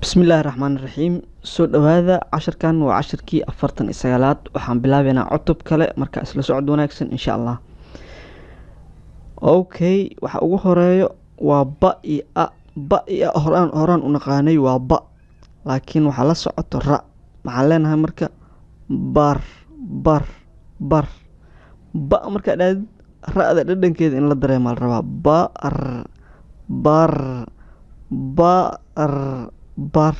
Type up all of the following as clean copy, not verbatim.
Bismillaahi Raxmaani Raxiim. Soo dhawaada. Casharkan waa casharkii 49aad. Waxaan bilaabeynaa cutub kale, marka isla socod wanaagsan, insha Allah. Okay, waxa ugu horeeyo waa ba iyo a. Ba iyo a horaan u naqaanay, waa ba, laakiin waxaa la socoto ra. Maxaan leenahay marka? Bar, bar, bar. Ba markaa dhaadid, ra-da dhadhankeeda in la dareemaa la rabaa. Bar, bar, bar, bar.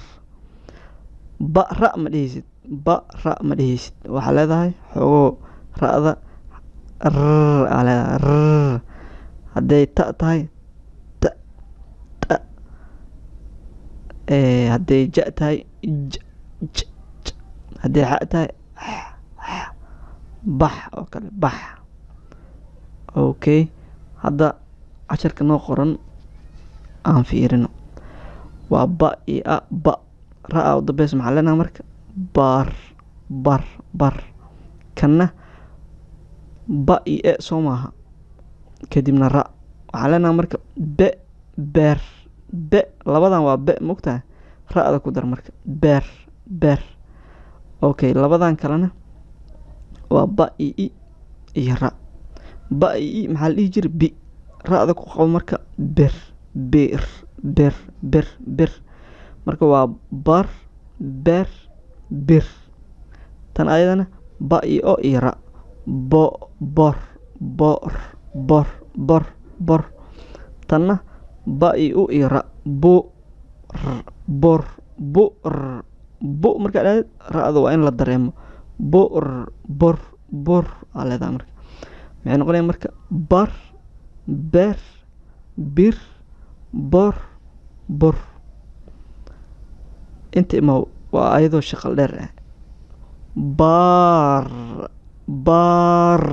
Ba ra ma dheheysid, ba ra ma dheheysid. Waxaa leedahay xoogoo ra-da r aa leedahay, r. Hadday ta tahay, ta, ta. Hadday ja tahay, j, j, j. Hadday xa tahay, x, x. Bax oo kale, bax. Okay, hadda casharka noo qoran aan fiirino. Waa ba iyo a. Ba ra-a u dambeysa. Maxaa leenahay marka? Bar, bar, bar. Kanna ba iyo e soo maaha, kadibna ra. Waxaa leenahay marka be, beer, be. Labadan waa be, mogtahay? Ra-da ku dar marka, beer, beer. Okay, labadan kalena waa ba iyo i iyo ra. Ba iyo i maxaa la dhihi jiray? Bi. Ra-da ku qabo marka, ber, beer, ber, ber, ber. Marka waa bar, beer, bir. Tan ayadana ba iyo o iyo ra, bo, bor, bor, bor, bor, bor. Tanna ba iyo u iyo ra, bu, r, bor, bu, r, bu. Markaa dhahdid, ra-da waa in la dareemo. Bu, r, bor, bor aa leedahay. Marka maxay noqonaya marka? Bar, beer, bir, bor, bor. Inta imaw, waa ayadoo shaqal dheer ah. Baar, baar,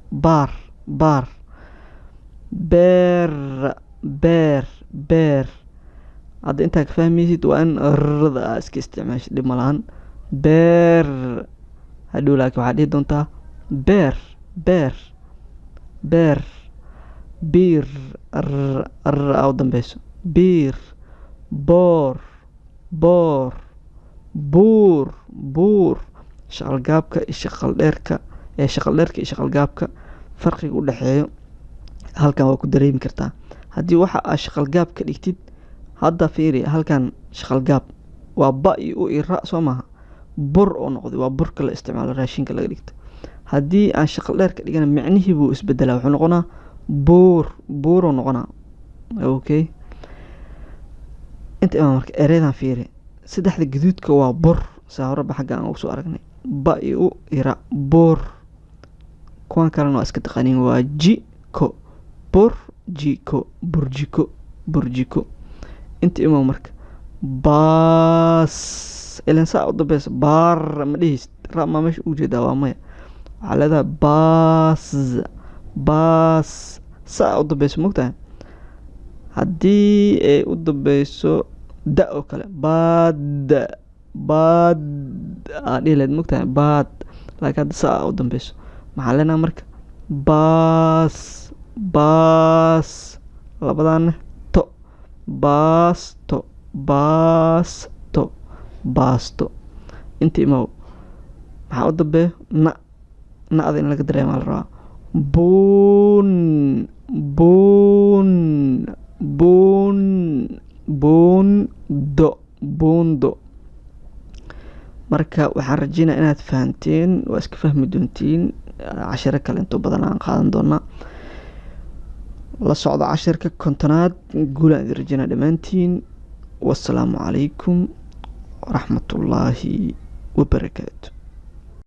baar, baar. Beer, beer, beer. Hadda intaa ka fahmaysid, waa in rada aa iska isticmaashid, dhib malahan. Beer hadhow, laakiin waxaad dhihi doontaa beer, beer, beer. Biir, r, r aa u dambeyso, biir. Boor, boor, buur, buur. Shaqalgaabka iyo shaqal dheerka ee shaqal dheerka iyo shaqalgaabka farqiga u dhexeeyo halkan waa ku dareemi kartaa. Haddii waxa aa shaqalgaab ka dhigtid, hadda fiiri halkan, shaqalgaab waa ba iyo u iyo ra soo maaha? Bur oo noqday, waa burka la isticmaalo, raashinka laga dhigto. Haddii aan shaqal dheer ka dhigana, micnihii buu isbedelaa, wuxuu noqonaa buur, buuruu noqonaa. Okay, inta imaa marka ereyadan fiiri. Saddexda gaduudka waa bur, saa horeba xagga aan ugu soo aragnay, ba iyo u iyo ra, buur. Kuwan kalena waa iska taqaaniin, waa jiko, bur, jiko, burjiko, burjiko. Inta imaa marka baas, ilan saa u dambeysa, baar ma dheheysid. Ra maa meesha ugu jeedaa? Waa maya. Waxaa leedahay baas, baas, saa u dambeysa, mogtahay? Haddii ay u dambeyso da oo kale, baad, baad aa dhihi lahayd, mogtahay? Baad. Laakiin hadda saa u dambeyso, maxaa leenahay marka? Baas, baas. Labadaana to, baasto, baasto, baasto. Inta imaw, maxaa u dambeeyo? Na, na-da in laga dareemaa la rabaa. Buun, buun, buun, buundo, buundo. Marka waxaan rajeynaya inaad fahanteen, waa iska fahmi doontiin. Cashiro kale intuu badan aan qaadan doonaa. La socda cashirka 50aad. Guulaan idin rajeynaya dhammaantiin. Wasalaamu calaykum waraxmatullaahi wabarakaatu.